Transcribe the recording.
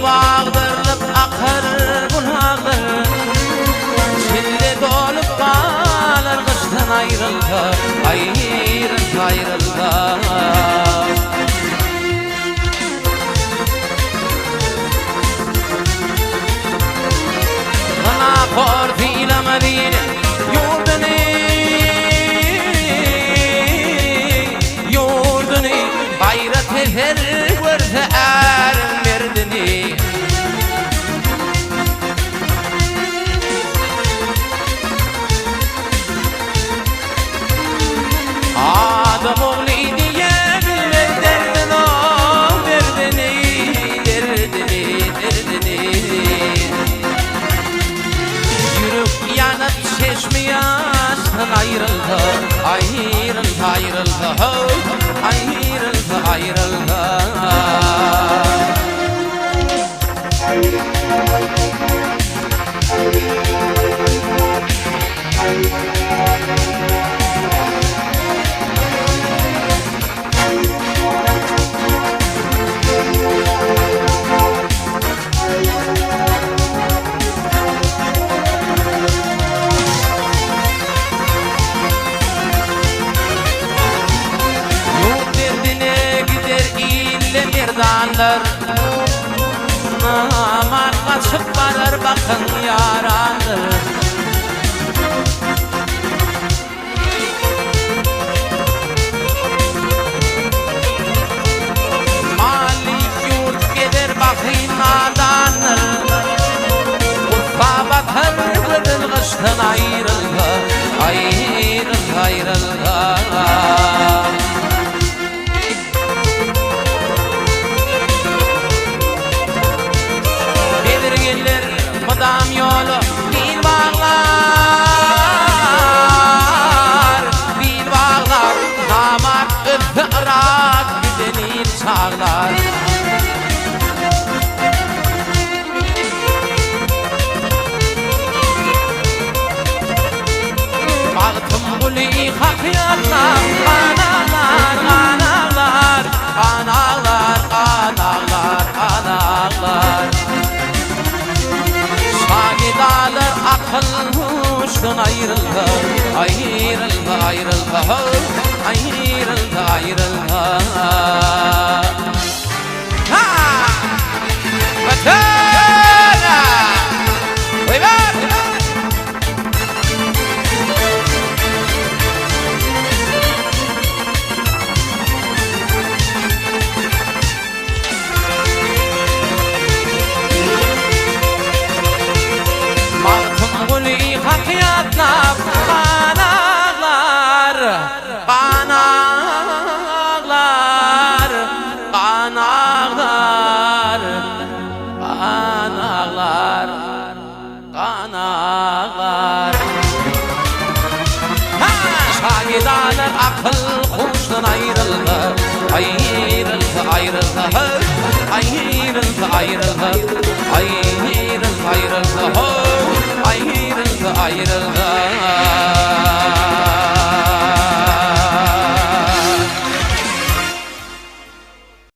Bolup agdarylyp akar bulaklar, Çille dolup galar gyşdan aýrylsa, Aýrylsa, aýrylsa. Zyna-hor sylamaz ile ýurduny, Ýurduny gaýrat eder görse äriň merdini. Adam ogly diýe bilmez derdin-ow derdini, derdini, derdini. Ýürek ýanyp çeşmi ýaşdan aýrylsa, aýrylsa, aýrylsa, how, aýrylsa, aýrylsa. Ýurt derdine gider ille merdanlar, Namart gaçyp barar bakyň ýarandyr. Mally ýurt gezer bahyl nadandyr. Gussa batar gözel gyşdan aýrylsa, aýrylsa, aýrylsa. Bezirgenler mydam ýola bil baglar, bil baglar, Namart ölse yrak giden il çaglar. Magtymguly hak ýatlap gan aglar, gan aglar, Gan aglar, gan aglar, gan aglar. Şagedalar akyl-huşdan aýrylsa, Aýrylsa, aýrylsa, how, aýrylsa, aýrylsa. Ha! Watana! Goýber! Magtymguly hak ýatlap gan aglar, gan aglar, gan aglar, gan aglar. Gan aglar. Ha! Şagedalar akyl huşdan aýrylsa, aýrylsa, aýrylsa, aýrylsa, aýrylsa, aýrylsa.